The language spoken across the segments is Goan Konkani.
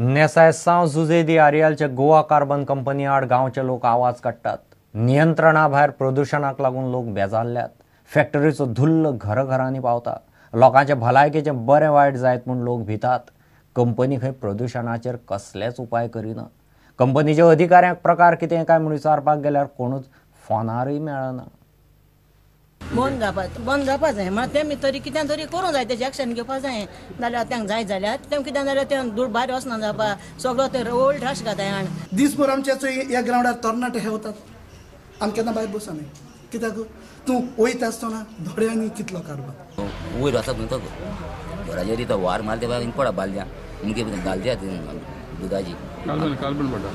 नेसाय साव जुझे दी आरियालचे गोवा कार्बन कंपनी आड गांवचे लोक आवाज काडटात. नियंत्रणा भायर प्रदुशणाक लागून लोक बेजारल्यात. फॅक्टरीचो धुल्ल घरघरांनी पावता. लोकांचे भलायकेचें बरें वायट जायत म्हूण लोक भितात. कंपनी खंय प्रदुशणाचेर कसलेच उपाय करिना. कंपनीच्या अधिकाऱ्यांक प्रकार कितें काय म्हूण विचारपाक गेल्यार कोणूच फोनारूय मेळना. बंद जावपा जाय म्हळ्यार तेमी तरी कितें तरी करूंक जाय, तेजें एक्शन घेवपा जाय. जाल्यार तांकां जाय जाल्यार तें कितें जाल्यार तें दूर भायर वचना जावपा, सगळो ते ओल्ड रश घाताय. आनी दीसभर आमच्या ह्या ग्रावंडार तरणाटे हेवतात, आमी केन्ना भायर बसना. कित्याक तूं वयता आसतना दोळ्यांनी कितलो कारभार वयर वचप न्हू तो घराचेर तो वार मारता ते पडा बालद्या मुगे घालत्या दुदाची कार्बन पडटा.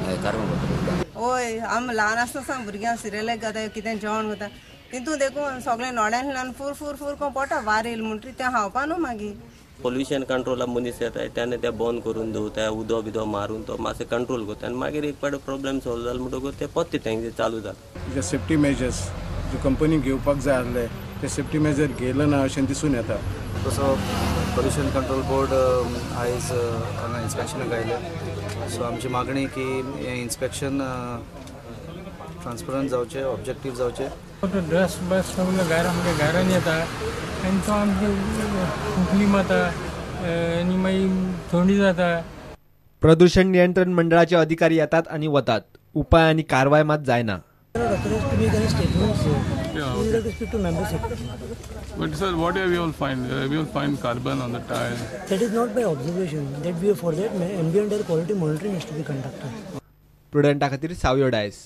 हय, आमी ल्हान आसतना सावन भुरग्यांक सिरियलाक घाताय, कितें जेवण करता तितून देखून सगळें नोड्यांतल्यान फूर फूर फूर कोण पोटा वार येयलो म्हणटरी तें खावपा न्हू. मागीर पोल्युशन कंट्रोला मनीस येता तेन्ना ते बंद करून दवरता, उदक बिदक मारून तो मातशें कंट्रोल करता आनी मागीर एक पाट प्रॉब्लेम सॉल्व जालो म्हणटकूच ते परते तेंचे चालू जाता. जे सेफ्टी मेजर्स जे कंपनी घेवपाक जाय आसले ते सेफ्टी मेजर घेयले ना अशें दिसून येता. तसो पोल्युशन कंट्रोल बोर्ड आयज हांगा इन्स्पेक्शनाक आयले. सो आमची मागणी की हें इन्स्पेक्शन ट्रान्सपरंट जावचें, ऑब्जेक्टीव जावचें. डस्ट बस सगळो घरा आमच्या घरान येता आनी तो आमची खोंकली मारता आनी मागीर थंडी जाता. प्रदूषण नियंत्रण मंडळाचे अधिकारी येतात आणि वतात, उपाय आणि कारवाय मात जायना. But sir, what we will find? We will find carbon on the tires. That is not by observation. That we for that ambient air quality monitoring has to be conducted. प्रुडंटा खातीर सावयो डायस.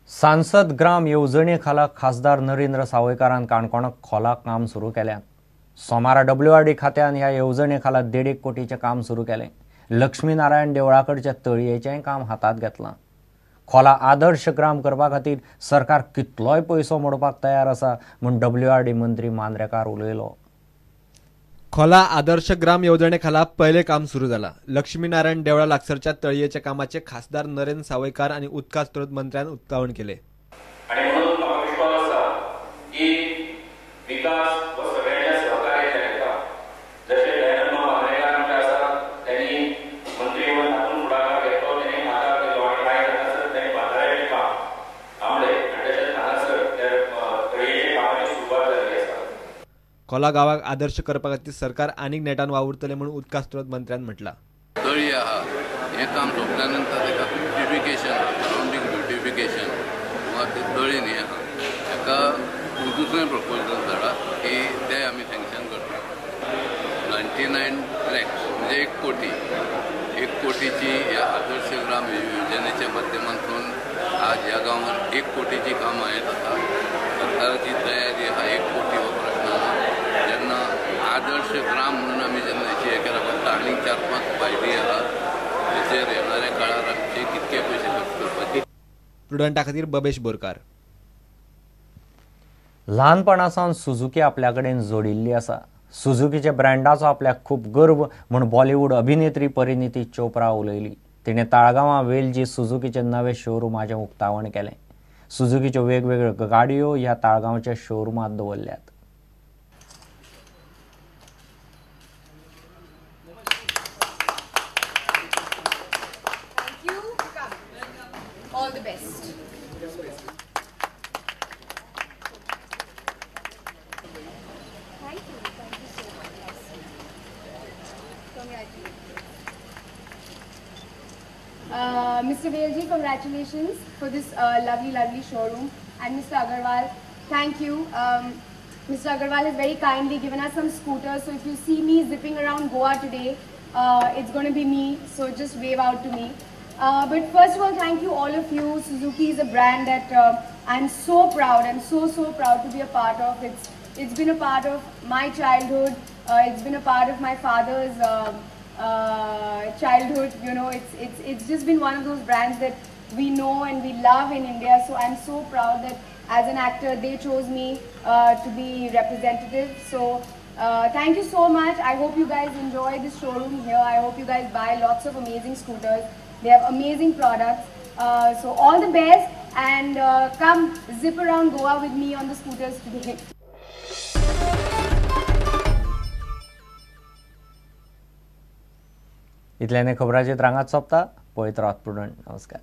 सांसद ग्राम येवजणे खाला खासदार नरेंद्र सावयकारान काणकोणाक खोला काम सुरू केल्यां. सोमारा WRD खात्यान ह्या येवजणे खाला 1.5 कोटीचें काम सुरू केलें. लक्ष्मीनारायण देवळा कडच्या तळयेचेंय काम हातांत घेतलां. खोला आदर्श ग्राम करपा खातीर सरकार कितलोय पयसो मोडपाक तयार आसा म्हूण WRD मंत्री मांद्रेकार उलयलो. खोला आदर्श ग्राम येवजणे खाला पयलें काम सुरू जाला. लक्ष्मीनारायण देवळा लागसरच्या तळयेच्या कामाचे खासदार नरेंद्र सावयकार आणि उदका स्रोत मंत्र्यान उक्तावण केले. आणि म्हणून म्हाका विश्वास आसा की विकास हो सगळ्यांच्या सहकार्याच्यान येता. जशें दयानंद मांद्रेकार आमचे आसा, त्यांनी मंत्री म्हणून हातून फुडाकार घेतलो, त्यांनी आदार दिलो आनी आयज हांगासर त्यांनी बांदाऱ्याचें काम थांबलें आनी तशेंच हांगासर त्या तळयेच्या कामाची सुरवात जाल्ली आसा. खोला गावाक आदर्श करपा खातीर सरकार आनीक नेटान वावुरतले म्हणून उदका स्रोत मंत्र्यान म्हटला. तळी आहा हें काम सोंपल्या नंतर ताका ब्युटिफिकेशन, सरावंडींग ब्युटिफिकेशन किंवा ते तळी न्ही आहा ताका दुसरें प्रपोजल धाडा की ते आमी सँक्शन करता. 99 लॅक्स म्हणजे 1 कोटी, 1 कोटीची ह्या आदर्श ग्राम योजनेच्या माध्यमांतून आज ह्या गांवांत 1 कोटीची कामां येत आसा. सरकाराची तयारी आहा 1 कोटी हो प्रश्न ना. जेन्ना आदर्श ग्राम म्हणून आमी जेन्ना हेची हें केला फक्त आनीक 4-5 फायली आहा तेचेर येणाऱ्या काळार आमचे कितके पयशे खर्च करपाचे. प्रुडंटा खातीर बबेश बोरकार. ल्हानपणा सावन सुझुकी आपल्या कडेन जोडिल्ली आसा. सुझुकीच्या ब्रँडाचो आपल्याक खूब गर्व म्हूण बॉलिवूड अभिनेत्री परिणीती चोप्रा उलयली. तिणें ताळगांवां वेलजी सुझुकीचे नवे शोरुमाचें उक्तावण केलें. सुझुकीच्यो वेगवेगळ्यो गाडयो ह्या ताळगांवच्या शोरुमांत दवरल्यात. All the best. Thank you so much. Congratulations. Mr. Velji, congratulations for this lovely, lovely showroom. And Mr. Agarwal, thank you. Mr. Agarwal has very kindly given us some scooters. So if you see me zipping around Goa today, it's going to be me. So just wave out to me. But first of all, thank you all of you. Suzuki is a brand that I'm so proud. I'm so proud to be a part of. It's been a part of my childhood. It's been a part of my father's childhood. You know, it's just been one of those brands that we know and we love in India. So I'm so proud that as an actor they chose me to be representative. So thank you so much. I hope you guys enjoy this showroom here. I hope you guys buy lots of amazing scooters. They have amazing products. So all the best and come zip around Goa with me on the scooters today. इतल्याने खबराचेर रांगात सोंपता. पळयत रावात प्रुडंट. नमस्कार.